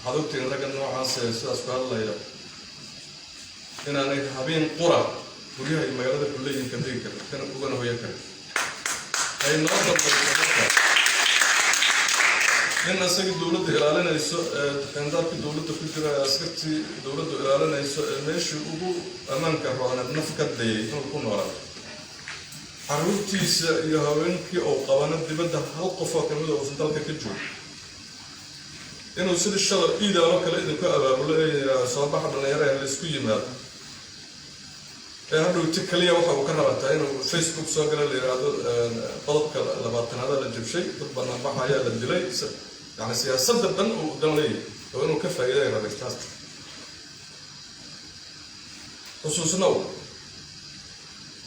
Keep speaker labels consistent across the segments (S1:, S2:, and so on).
S1: Waxaad ogtihiin ragga noocaas ee sidaas ku hadlaya inaanay habeen qura guryaha iyo magaalada kulleeyihin ka degi karin, kana ugana hoyan karin. Ay noo dambayso marka in isaga dowladda ilaalinayso, ee xeendaabkii dowladda ku jira, ee askartii dowladdu ilaalinayso, ee meeshii ugu ammaanka rooneed naf ka dayay inuu ku noolaado, carruurtiisa iyo haweenkii uu qabana dibadda, hal qof oo kamida uusan dalka ka joogo, inuu sidii shalay iidaaloo kale idinku abaabulo ee yidhaahdo, "Soo baxa dhalinyaro, ee laysku yimaado," ee hadhow ti kaliya waxa uu ka rabataa inuu Facebook soo gala, la yidhaahdo qodobka 20aada la jabshay, dad banaanbaxa ayaa la dilay. Yani siyaasadda dhan uu dan leeyahay oo inuu ka faa'iiday rabay taas. Xusuusnow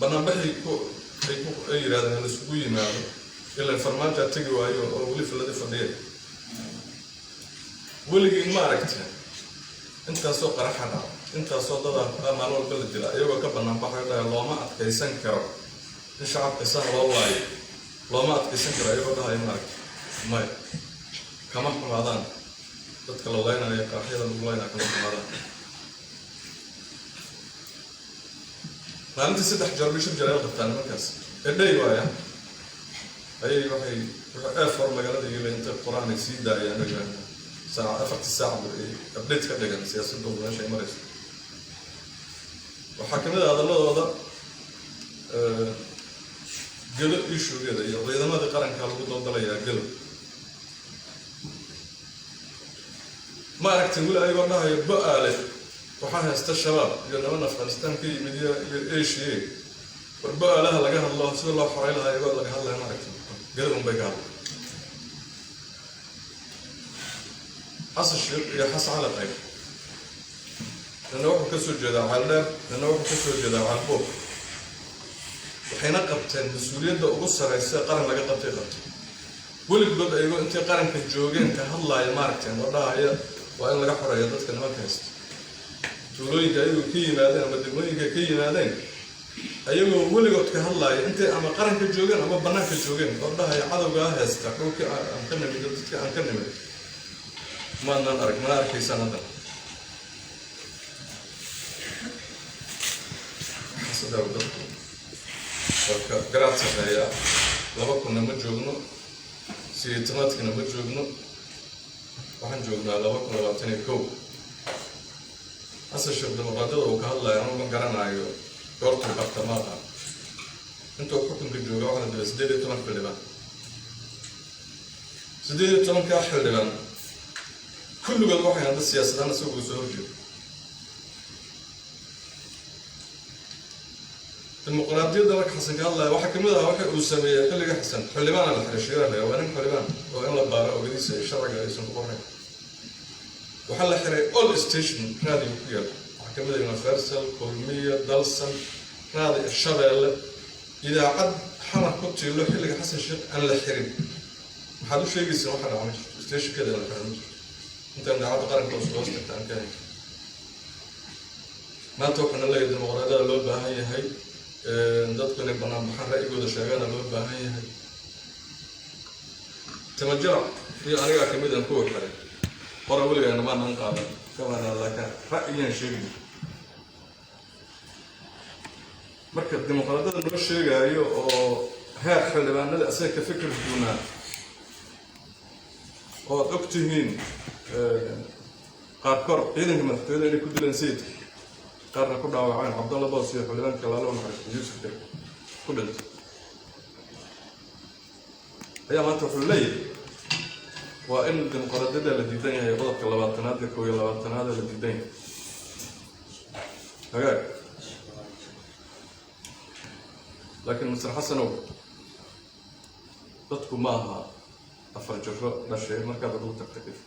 S1: banaanbaxii ku ay ku ay yidhahdeen la isugu yimaado, ilan Farmaajaa tegi waayo oo weli filladi fadhiya. Weligii ma aragteen intaasoo qaraxa dhaca, intaasoo dada maalin walba la dila, iyagoo ka banaanbaxayo dhaha, "Looma adkaysan karo in shacabka saan loo laayo, looma adkaysan karo," iyagoo dhahaya, ma aragta? Maya, kama xumaadaan dadka la laynayo, qaraxyada lagu laynaya kama xumaadaan. Maalintii 3 jeer bay shir jaraa'id qabtaan nimankaas edhay waaya. Ayay waxay A4 magaalada yila intay qoraan ay sii daayaan oo yidhahdaan saaca 4tii saac ay update ka dhigan siyaasadooda meesha ay marayso. Waxaa kamid ah hadalladooda Gedo issue-geeda iyo ciidamadii qaranka lagu daldalayaa Gedo. Ma aragtin weli ayagoo dhahayo, "Bo-aale waxaa haysta Shabaab iyo niman Afghanistan ka yimid iyo Asia, war Bo-aalaha laga hadlo sida loo xoray lahaa," iyagoo laga hadlaya? Ma aragtin. Gedo un bay ka hadla. Xasan Sheekh iyo Xasan Cali Qayb, nina wuxuu ka soo jeedaa Ceeldheer, nina wuxuu ka soo jeedaa Ceelbuur, waxayna qabteen mas-uuliyadda ugu sarraysa qaran laga qabtay qabtay. Weligood ayagoo intay qaranka joogeen ka hadlaaya maaragteen oo dhahaya, "Waa in laga xoreeyo dadka nimanka haysta tuulooyinka ayagoo ka yimaadeen ama degmooyinka ka yimaadeen," ayagoo weligood ka hadlaaya intay ama qaranka joogeen ama bannaanka joogeen oo dhahaya, "Cadowgaa haysta dhulkii aan ka nimid, dadka aan ka nimid," maadnaan arag, mana arkaysaan haddana. Xasadaa dadku waa ka garaad sarreeyaa. 2000-na ma joogno, 80-aadkina ma joogno, waxaan joognaa 2021. Xasan Sheekh dimuqraadiyada uu ka hadlayo anu ma garanayo goortuu qabta, ma aqaan. Intuu xukunka jooga waxaa la dilay 18 xildhibaan. 18-kaa xildhibaan kulligood waxay hadda siyaasadaan isaga soo horjeedo. Dimuqraadiyadda marka Xasan ka hadlaya waxaa kamid ahaa waxa uu sameeyey xilliga Xasan, xildhibaana la xiray, shiirale waa nin xildhibaan oo in la baaro ogadiisa ay sharciga aysan ku qorayn. Waxaa la xiray all station raadiga ku yaal. Waxaa kamid ah Universal, Kulmiya, Dalsan, Raadi Shabeelle, idaacad Xamar ku tiilo xilliga Xasan Sheekh aan la xirin. Maxaad u sheegaysaa? Waxa dhaca ma jirto, stationkeeda aan la xirin ma jirto intaan idaacadda qaranka hoos tagta aan ka hayn. Maanta waxaana leeyahay dimuqraadiyada loo baahan yahay, dadku inay banaan baxaan, ra'yigooda sheegaana loo baahan yahay. Timajarac iyo anigaa kamid aan kuwa xiray qora weligaana maanaan qaadan kamana, laakiin ra'yigaan sheegay. Marka dimuqraadiyada noo sheegaayo oo heer xildhibaanada asaga ka fikir duunaa oo aad og tihiin qaarkood ciidanka madaxtooyada inay ku dileen sayidka, qaarna ku dhaawaceen, Cabdalla Boos iyo xildhibaanka Laalo naxariista Yuusuf Dir ku dhintay, ayaa maanta wuxuu leeyahay waa in dimuqraadiyadda la diidan yahay, qodobka 20aad iyo 21aad la diidan yahay. Hagaag. Laakiin Mister Xasanow, dadku ma aha 4 jiro dhashay markaad adugu tagta kadib.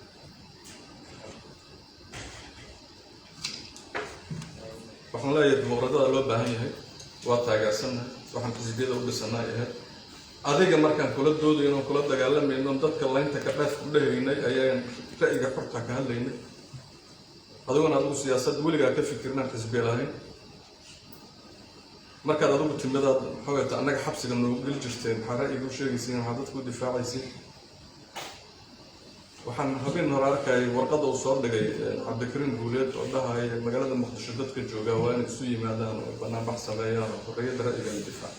S1: Waxaan leeyahay dimuqraadiyada loo baahan yahay waa taageersannahay, waxaan xisbiyada u dhisanay ahayd. Adiga markaan kula doodayno, kula dagaalamayno, dadka laynta ka dheef ku dhehaynay, ayaan ra'yiga xorta ka hadlaynay. Adiguna adigu siyaasad weligaa ka fikirnaan xisbiya lahayn. Markaad adigu timidaad maxaa annaga xabsiga noogu geli jirteen, maxaa ra'yiga u sheegaysiin, maxaa dadku u difaacaysiin? Waxaan habeen hore arkayay warqadda uu soo dhigay Cabdikariin Guuleed oo dhahaya magaalada Muqdisho dadka jooga waa inay isu yimaadaan oo banaanbax sameeyaan oo xorriyadda ra'yiga la difaac.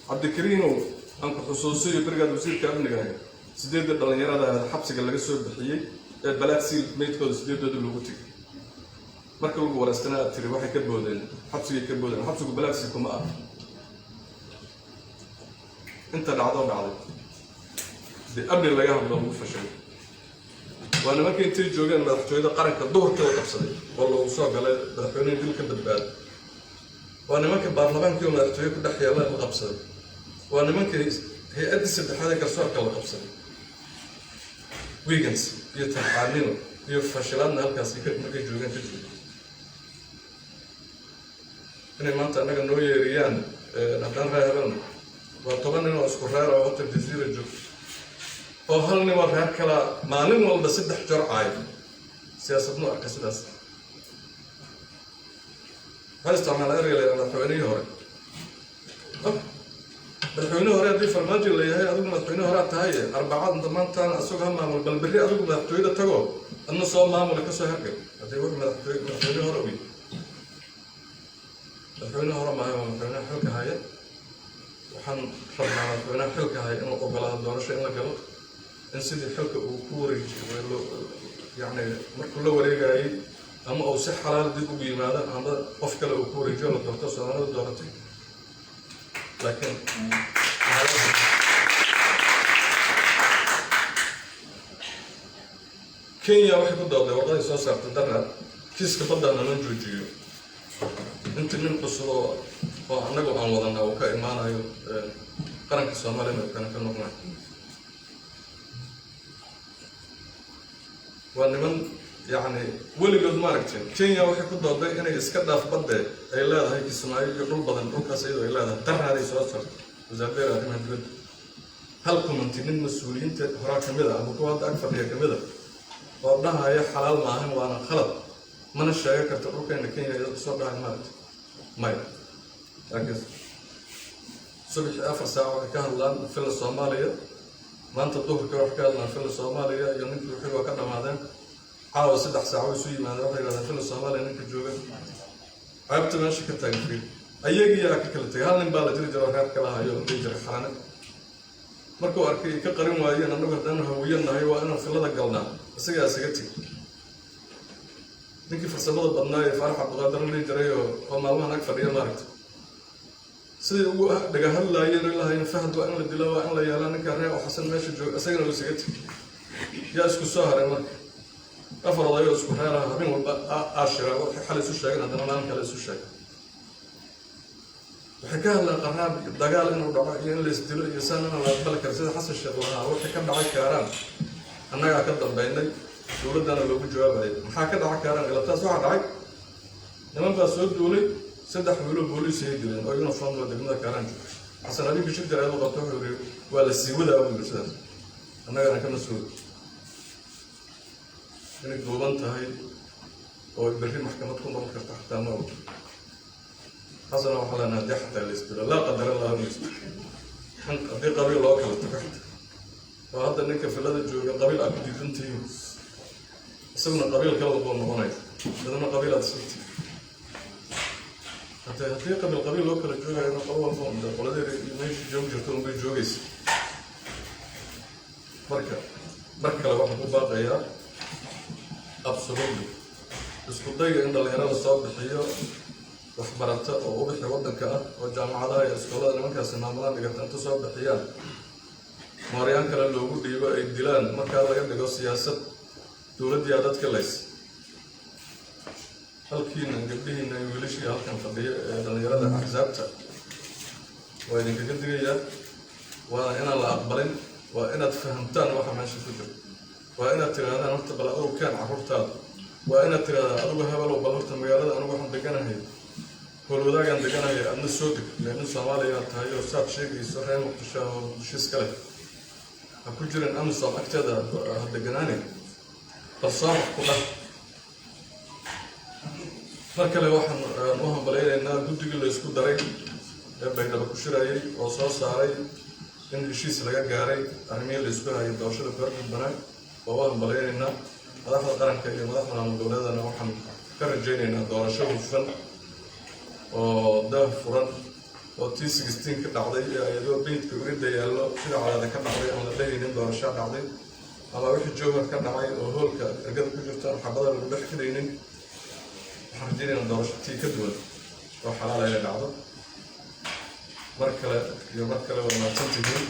S1: Cabdikariinow, aan ku xusuusiyo berigaad wasiirka amniga ahayd, sideedda dhallinyarada ahayd xabsiga laga soo bixiyey ee Black Seal meydkooda sideedooda loogu tegay. Marka lagu wareystana aad tiri waxay ka boodeen xabsigay ka boodeen. Xabsigu Black Seal kuma ah. Inta dhacdoo dhacday dee amni laga hadlo lagu fashay waa nimankii intay joogeen madaxtooyada qaranka duhurkii la qabsaday oo loogu soo galay, madaxweynihii dil ka badbaaday. Waa nimankii baarlamaankii oo madaxtooye ku dhex yaalla la qabsaday. Waa nimankii hay-addii saddexaad ee garsoorka la qabsaday. Wiggins iyo tabcaanimo iyo fashilaadna halkaasi markay joogeen ka joogay inay maanta annaga noo yeeriyaan haddaan reer hebelna. Waa 10 nin oo isku reer oo Hotel Jazeera joogto oo hal nin oo reer kala maalin walba saddex jor caayo. Siyaasad ma arka sidaas. Waxaa isticmaala ereyga la yidhaha madaxweynihii hore. Madaxweynihii hore haddii Farmaajo la yahay, adigu madaxweyne horaa tahay. Arbacada maantaan asagoo ha maamul, bal berri adigu madaxtooyada tago, adna soo maamula, kasoo hergal. Haddii wuxuu madaxweyne hore u yahay, madaxweyne hore maayo, waa madaxweynaha xilka haya. Waxaan rabnaa madaxweynaha xilka haya inuu ogolaado doorasho in la galo, in sidii xilka uu ku wareejiy, yacni markuu la wareegayay, ama uu si xalaal dib ugu yimaado ama qof kale uu ku wareejiyo, la doorto, Soomaalida dooratay. Laakiin Kenya waxay ku dooday warqadii soo saartay daraad, kiiska badda nala joojiyo inta nin cusub oo annagu aan wadanaa uu ka imaanayo qaranka Soomaaliya madaxweyne ka noqonayo. Waa niman yacni weligood maaragtay. Kenya waxay ku dooday inay iska dhaaf badde ay leedahay Kismaayo iyo dhul badan, dhulkaas iyadoo ay leedahay. Daraaday soo saartay wasaaradda arrimaha dibadda. Hal kumanti nin mas-uuliyiinta horaa kamid a ama kuwa hadda ag fadhiya kamid a oo dhahaya xalaal maahan, waana khalad, mana sheega karta dhulkeena Kenya iyadoo soo dhahay, maaragtay, maya. Laakiin subaxii 4 saac waxay ka hadlaan Villa Soomaaliya, maanta duhurka waxay ka hadlaan Villa Soomaaliya iyo ninkii wixii waa ka dhamaadeen. Caawa 3 saac way isu yimaadeen, waxay yidhahdeen Villa Soomaaliya ninka jooga. Ceebta meesha ka taagan fiir. Ayagiyaa ka kala tegay. Hal nin baa la jiri jiro reer kala hayo, dhihi jiray Xalane. Markuu arkay ka qarin waayeen, annagu haddaanu hawiyan nahay waa inaan fillada galnaa, isagaa isaga tegay. Ninkii farsamada badnaa ee Faarax Cabdiqaadir la dhihi jiray oo maalmahan ag fadhiya, maaragtay, siday ugu dhaga hadlaayeen oo lahaayeen Fahad waa in la dilo, waa in la yeelaa ninka reer oo Xasan meesha jooga, isagana uu isaga tegay. Yaa isku soo haray marka? Afar oday oo isku reer ah habeen walba aashira waxay xalay isu sheegeen, haddana maalin kale isu sheegay. Waxay ka hadlaan qaraab iyo dagaal inuu dhaco iyo in la isdilo iyo saan inaan la aqbali kara. Sida Xasan Sheekh lahaa wixii ka dhacay Kaaraan annagaa ka dambeynay, dowladdana loogu jawaabayay. Maxaa ka dhaca Kaaraan galabtaas? Waxaa dhacay niman baa soo duulay, saddex wiilo booliis ay dileen oo uniform oo degmada Kaaraan jooga. Xasan habeenkii shir jaraa'id qabto wuxuu yidhi waa la sii wadaa, buu yidhi, sidaas annagana ka mas-uul inay duuban tahay oo berri maxkamad ku noqon karta xataa ma og. Xasana waxaa leenahay haddii xataa la isdilo, laa qadar Allah la isdilo, haddii qabiil loo kala tago xataa, oo hadda ninka filada jooga qabiil aad ku diidantihiin, isaguna qabiil kale buu noqonaya, dadna qabiil aad isla tihiin. Haddii qabiil qabiil loo kala joogayo, qolo walba un dee qoladeeda iyo meeshii joogi jirto unbay joogaysa. Marka mar kale waxaan ku baaqayaa absolutely isku dayga in dhalinyarada soo bixiyo waxbarata oo ubixi waddanka ah oo jaamacadaha iyo iskoolada nimankaasi maamulaan dhigata inta soo bixiyaan mooryaan kale loogu dhiibo ay dilaan, markaa laga dhigo siyaasad dowladdiyaa dadka lays. Halkiina gabdhihiina iyo wiilashii halkan fadhiya ee dhalinyarada axsaabta waa idinkaga digayaa. Waa inaan la aqbalin. Waa inaad fahamtaan waxa meesha ku jira. Waa inaad tirahdaan horta bal adigu keen carruurtaada. Waa inaad tirahdaan adigu hebelow, bal horta magaalada anigu waxaan deganahay howlwadaagaan deganahay, adna soo deg, nin Soomaaliya tahay oo saad sheegayso reer Muqdisho oo Muqdisho iska leh ha ku jirin, AMISOM agteeda ha deganaanay, bal soo wax ku dhah. Mar kale waxaan u hambalaynaynaa guddigii la isku daray ee Baydhabo ku shirayay oo soo saaray In heshiis laga gaaray arrimihii la isku hayay doorashada ku horgudbanaa waa u hambalyaynaynaa. Madaxda qaranka iyo madaxda maamul goboleedana waxaan ka rajaynaynaa doorasho hufan oo daah furan oo tii 16 ka dhacday ee iyadoo beydka uridda yaallo sida cadaada ka dhacday aan la dhehaynin doorashaa dhacday, ama wixii Jowhar ka dhacay oo hoolka ergada ku jirto aan xabada lagu dhex xidhaynin. Waxaan rajaynaynaa doorasho tii ka duwan oo xalaala inay dhacdo. Mar kale iyo mar kale waa mahadsantihiin.